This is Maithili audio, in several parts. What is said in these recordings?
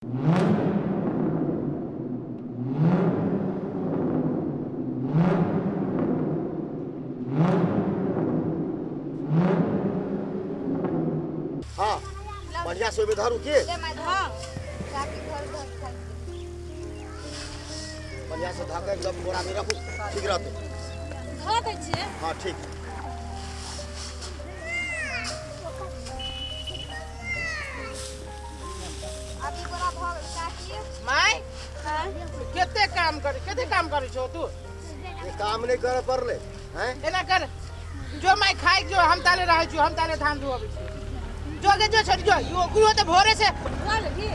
हाँ बढ़िया से ओहिमे धरू के हाँ काकी घर घर खाइ बढ़िया से धऽ के एकदम बोरा में रखू, ठीक रहतै। धऽ दै छियै। हाँ ठीक। अभी बोरा भऽ गेल काकी। माय हाँ? कते काम कर, कते काम करै छौ तू? ये काम नहीं करे पड़ले हैं। एना कर जो माय खाइ जो, हम ताले रहै छी, हम ताले धान धोअबै छी। जो गे जो छोड़ी जो, यो यो तऽ भोरे से धुआ लेबही?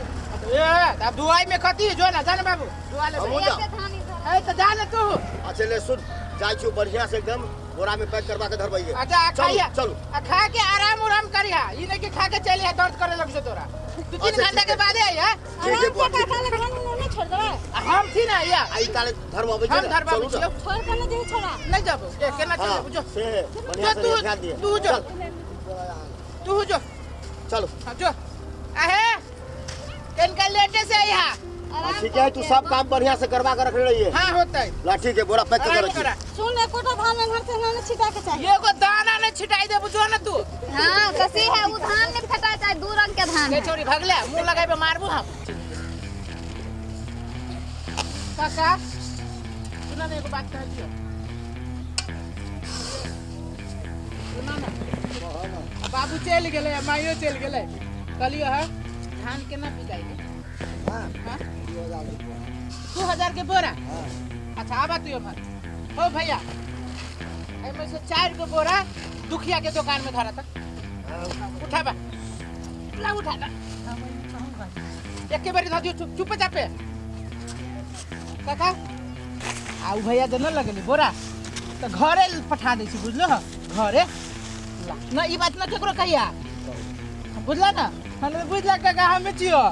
ए अब धुआई में कथी, जो ना जान बाबू धुआ ले। हमहूँ जाउ। एते धान इधर। ए तऽ जा ने तू। अच्छा ले सुन, जाइ छी बढ़िया से एकदम बोरा में पैक करवा के धरबैये। अच्छा आ चलू खाइया। चलू। आ खा के आराम उराम करिहा, ई नहीं कि खा के चलिहा दर्द करे लग तोरा। 2-3 अच्छा, घंटा ठीक के है। बादे आइहा। ठीक है आराम बुआ, से ठीक काका है। लग धान नहीं छोड़ देबै? आ हम थी ना या आ ई ताले धरबाबै हम छै ने, धरबाबै चलू छियौ। ने। छोड़ के नहीं जेही छोड़ा। नहीं जाबो ए केना हाँ चलबो जो। से बढ़िया जो से तू ध्यान दिए। तू जो चल तू जो चलो। हाँ, जो आहे इनका लेटे से आइहा। आराम ठीक है, तू सब काम बढ़िया से करवा के रखने रहिए। हाँ होता है। ला ठीक है, बोरा पैक कर आराम रखी। करा। सुन, एकोटा धान एम्हर से एम्हर नहीं छिटा के चाही। एगो दाना नहीं छिटाई देबो जो ना तू। हाँ कसी है उ धान नहीं फटा चाहे, दू रंग के धान के है। छोरी भगले मुंह लगाइबे मारबो हम। काका सुना ना एगो बात कह दियो, सुना ना। बाबू चलि गेलै आ माइयो चलि गेलै, कहलियो है धान केना बिकाइ? हाँ 2000 के बोरा। अच्छा आबा तू एम्हर। हो भैया, एहिमे से 4 गो बोरा दुखिया के दुकान में धरा तक उठाबा, ला उठा ला, एके बारी धऽ दियौ। चुप चुप चापे काका। आ उ भैया जे न लगेली बोरा तऽ घरे पठा दै छी, बुझलो? घरे ला न, ई बात न केकरो कहिया, बुझला ना? हम बुझला काका, हमे छियो।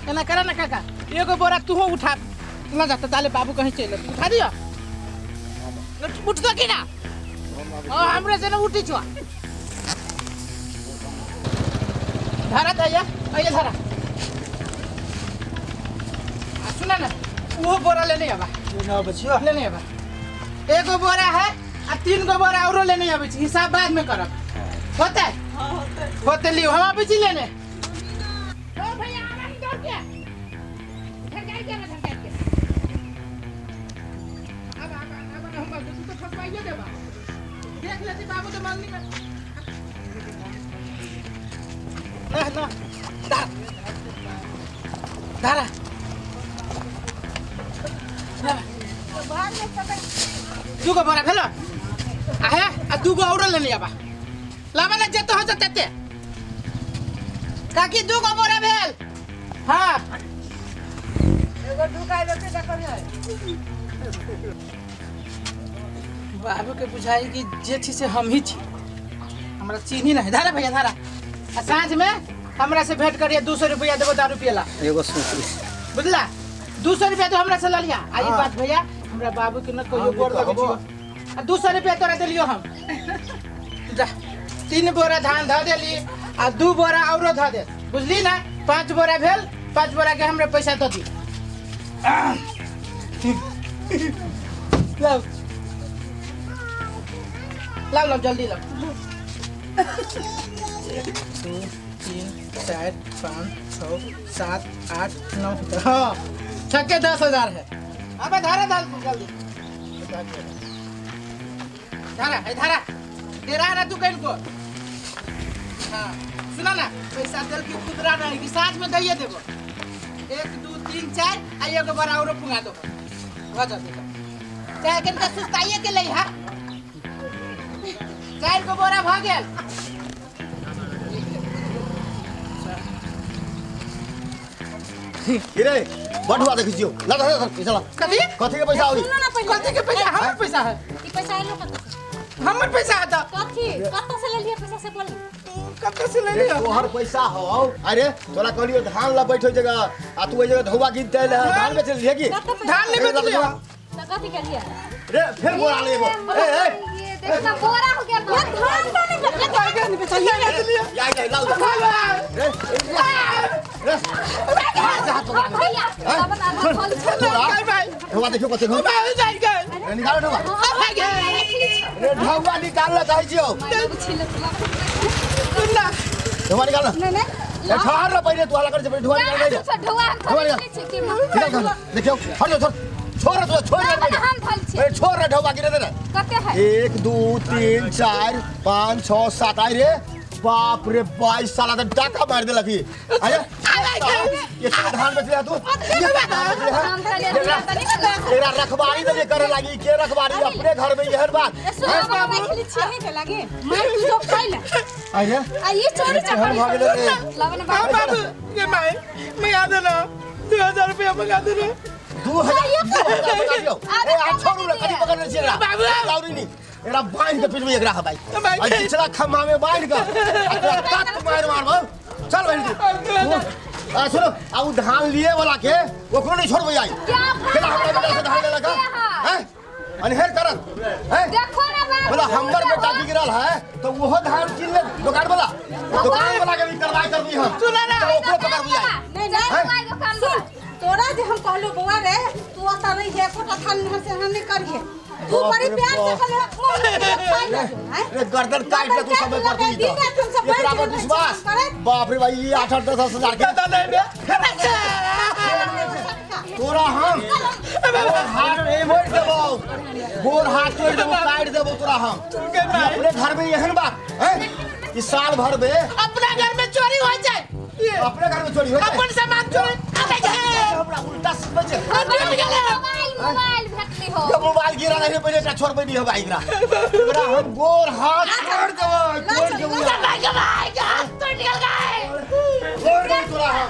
एना करा ना काका, एगो बोरा तूहो उठा ल जा, तऽ ताले बाबू कहीं चलि अयतै। उठा दियो, उठतो कि ना? हाँ हमरे से ना उठी छो। धारा दैया अइए धारा। आ सुना ना, वो बोरा लेने आबा। लेने आबा, एगो बोरा है आ 3 गो बोरा औरो लेने आबै छी, हिसाब बाद में करब। होतै होतै, लियो, हम आबै छी लेने। ओ भैया आबा ही दौड़ के झरकाई के, झरकाई के अब अब अब हम तू तो फंसवाइयो देबा। देख लेती बाबू के मंगनी में ना ना। धारा धारा 2 गो बोरा भेलो आहे आ 2 गो औरो लेने आबा, लाबा ना जेतो हो जते। काकी 2 गो बोरा भेल। हाँ एगो ढुकाइ देतै तऽ कहियै। बाबू के बुझाई कि जे छी से हम ही छी, हमरा चीन्ही नहीं। धारा भैया धारा, आ साँझ में हमरा से भेंट करिए, 200 रुपया देबो दारू पियला। एगो सूती। बुझला? 200 रुपया तो हमरा से लऽ लिया। आ ई बात भैया हमरा बाबू के न कहियो, गोर लगै छियो। आ 200 रुपया तोरा देलियो हम। जा, 3 बोरा धान धऽ देली आ 2 बोरा औरो धऽ दे, बुझली ना? 5 बोरा भेल, 5 बोरा के हमरा पैसा दऽ दी। लाओ लाओ लाओ, जल्दी लाओ। 1 2 3 4 5 6 7 8 9, हाँ छक्के 10,000 है। अब धारा डाल जल्दी, धारा है धारा तेरा ना तू कहीं को। हाँ सुना ना, पैसा दिल की खुदरा नहीं कि साँझ में दैये देबो। 1 2 3 4 आ एगो बड़ा औरो पुंगा दो, भऽ जेतै। चाहे कनिका सुस्ताइए के लै हा। 4 गो बोरा भऽ गेल। की रे बटुआ देखै छियौ, ला ला ला पैसा ला। कथी? कथी के पैसा होई? सुनो ना पहिले। कथी के पैसा? हमर पैसा है। ई पैसा आइलो कतऽ से? हमर पैसा है तऽ। कथी कतऽ से लेलियै पैसा से बोल। कतऽ से रे लेलियै? तोहर पैसा हौ। अरे तोरा कहलियो धान ला बैठो जगह आ तू ओइ जगह धौआ गिनते ले, धान बेच लिहे की? कतऽ पैसा? धान नहि बेचलियै। तऽ कथी केलियै? रे फेर बोरा ले एगो। ए ए। ये देखना बोरा हो गया। ये धान तो नहीं बेच, ये धान नहीं बेच, ये बेच लिया। या या लाओ रे रे भैया अपन आधा खोल। तोरा भाई ढौआ देखियो कते हो। बाबू जाई गए। रे निकालो ढौआ। भाग गए। रे ढौआ निकाल ल कहै छियौ। सुन ना। ढौआ निकाल ल। नहीं नहीं। ए ठहर र पहिले, तू हल्ला कर ढौआ निकाल दे। ढौआ हम ढौआ निकाल। थोड़ी छी कि निकाल निकाल। देखियो हट जाओ, छोड़ छोड़ तू छोड़ रे। हम थल छी। ए छोड़ रे ढौआ गिरे दे रे। कते है? 1 2 3 4 5 6 7 आई रे बाप रे 22 साल तो डाका मार देलक ई। अरे ये धान बेच लिया तू, ये धान बेच लिया। हम थल छी। एकरा रखवारी देले करे लागी के रखवारी अपने घर में यहर बात। बाबू के लागे मार तू जो खाइ ले। अरे आ ये चोरी एहन भऽ गेलै रे। लवन हाँ बाबू। बाबू ये माई मंगा देना, 2000 रुपया मंगा देना। 2000 मंगा दियौ। ए आ छोड़ू रे, कनी पकड़ ले छी एकरा। बाबू। लाउरी नी एकरा बांध के पिटबै एकरा हबाई। भाई। आ पिछला खम्भा में बांध के आ तोरा तत मार मारबौ। चल बहिन तू। आ सुनो, आ उ धान लिए वाला के ओकरो नहीं छोड़बै आई। क्या केना हमरा बेटा से धान लेलक हैं? अनहेर करत हैं? देखो ना बाबू। बोला हमर बेटा बिगड़ल है तो ओहो धान किन ले दुकान वाला, दुकान वाला के भी कार्रवाई करबी हम। सुना ना। तो ओकरो पकड़बी आई। नहीं नहीं दुकान सुन, तोरा जे हम कहलो बौआ रे तू ओता नहीं है एकोटा थान हम से हम नहीं करिए, तू बड़ी प्यार से कहले खाइ ले हैं? रे गर्दन काट के तू समय पर दी दिन रात हम सब एकरा पर बैठ के विश्वास। करैत। बाप रे भाई ये 8 8 10 10 हजार के पता नहीं बे। तोरा हम गोर हाथ तोड़ देबौ, गोर हाथ तोड़ देबौ, काट देबौ तोरा हम। के भाई अपने घर में एहन बात हैं कि साल भर में अपना घर में चोरी हो जाए, अपने घर में चोरी हो जाए, अपन सामान चोरी अबे जाए। हमरा उल्टा समझ छै। मोबाइल मोबाइल भेटली हो। जब मोबाइल गिरा रहे पहिले एकरा छोड़बै नहीं होगा एकरा। एकरा हम गोर हाथ तोड़ देबौ, तोड़ देबौ। भाई के भाई के हाथ तो निकल गए। तोड़ देबौ तोरा हम।